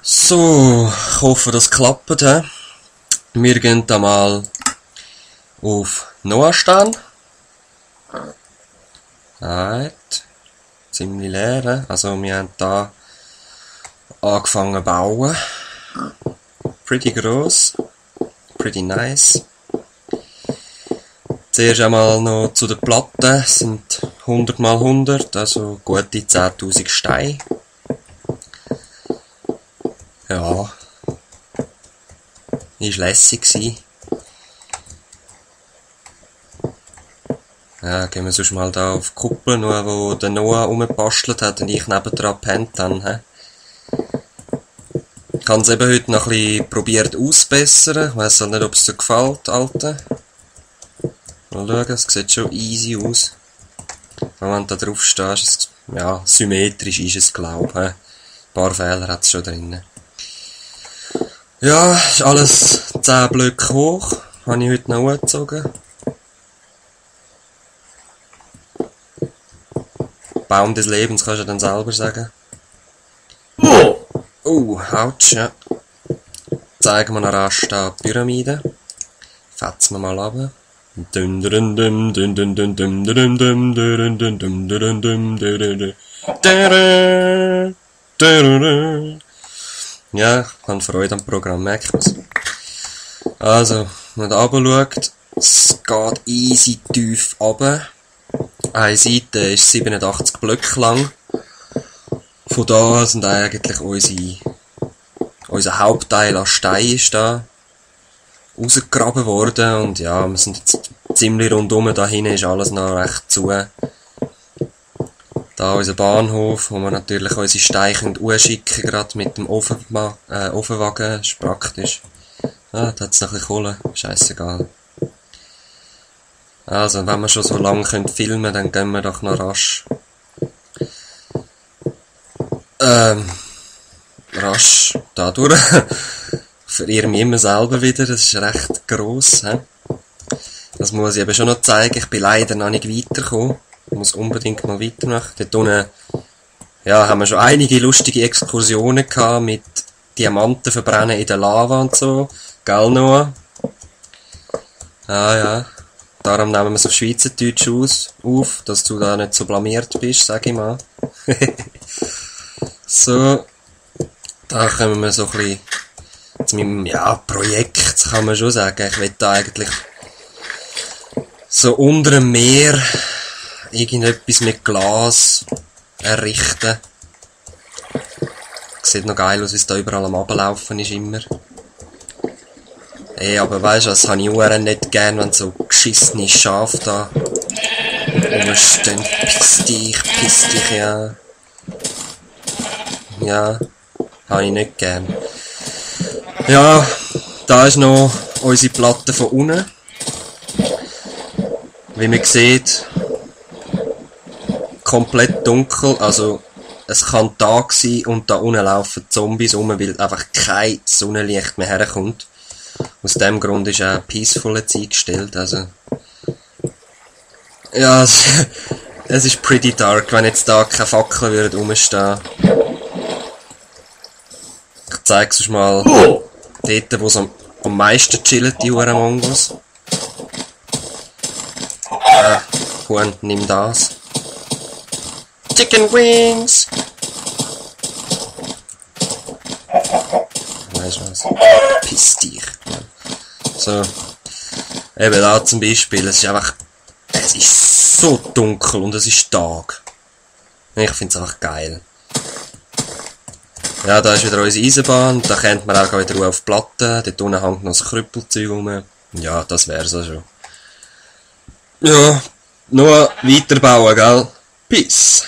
So, ich hoffe, das klappt. He? Wir gehen da mal auf Noah-Stern. Right. Ziemlich leer. He? Also wir haben da angefangen zu bauen. Pretty gross. Pretty nice. Zuerst einmal noch zu den Platten. Das sind 100 mal 100, also gute 10.000 Steine. Ja. Ist lässig gsi. Ja, gehen wir sonst mal da auf die Kuppel, nur wo der Noah rumgebastelt hat und ich nebendran gepennt habe. Ich habe es eben heute noch ein bisschen probiert auszubessern. Ich weiss halt nicht, ob es dir gefällt, Alter. Mal schauen, es sieht schon easy aus. Wenn du da drauf stehst, ist es, ja, symmetrisch ist es, glaube ich. Ein paar Fehler hat es schon drin. Ja, ist alles 10 Blöcke hoch. Habe ich heute noch hochgezogen. Baum des Lebens kannst du dann selber sagen. Autsch, ja. Zeigen wir noch rasch da die Pyramide. Fetzen wir mal runter. Ja, ich habe Freude am Programm, merkt man's. Also, wenn man da runter schaut, es geht easy tief runter. Eine Seite ist 87 Blöcke lang. Von da sind eigentlich unser Hauptteil an Stein ist da rausgegraben worden. Und ja, wir sind jetzt ziemlich rundum. Da hinten ist alles noch recht zu. Da unser Bahnhof, wo wir natürlich unsere Steine anschicken können, gerade mit dem Ofenwagen. Ist praktisch. Ah, da hat es noch ein bisschen Kohle. Scheissegal. Also, wenn wir schon so lange filmen können, dann gehen wir doch noch rasch. Rasch da durch. Verirre mich immer selber wieder, das ist recht gross. He? Das muss ich eben schon noch zeigen. Ich bin leider noch nicht weitergekommen. Ich muss unbedingt mal weitermachen. Dort unten, ja, haben wir schon einige lustige Exkursionen gehabt mit Diamanten verbrennen in der Lava und so. Gell, Noah? Ah, ja. Darum nehmen wir es auf Schweizerdeutsch auf, dass du da nicht so blamiert bist, sag ich mal. So. Da kommen wir so ein bisschen zu meinem, ja, Projekt, kann man schon sagen. Ich will da eigentlich so unter dem Meer irgendetwas mit Glas errichten. Sieht noch geil aus, wie es da überall am Ablaufen ist immer. Ey, aber weisst du, das habe ich auch nicht gern, wenn so geschissene Schafe da rumstehen. Piss dich, ja. Ja, habe ich nicht gern. Ja, da ist noch unsere Platte von unten. Wie man sieht, komplett dunkel, also es kann Tag sein und da unten laufen Zombies rum, weil einfach kein Sonnenlicht mehr herkommt. Aus dem Grund ist auch Peaceful jetzt eingestellt, also ja, es ist pretty dark, wenn jetzt da keine Fackeln würden rumstehen. Ich zeig's euch mal dort, wo es am meisten chillen, die Huren Mongos. Huhn, nimm das. Chicken Wings! Weißt du was? Piss dich. So. Eben da zum Beispiel, es ist so dunkel und es ist Tag. Ich find's einfach geil. Ja, da ist wieder unsere Eisenbahn, da kennt man auch wieder auf die Platte, dort unten hängt noch das Krüppelzeug rum. Ja, das wär's auch schon. Ja, nur weiterbauen, gell? Peace!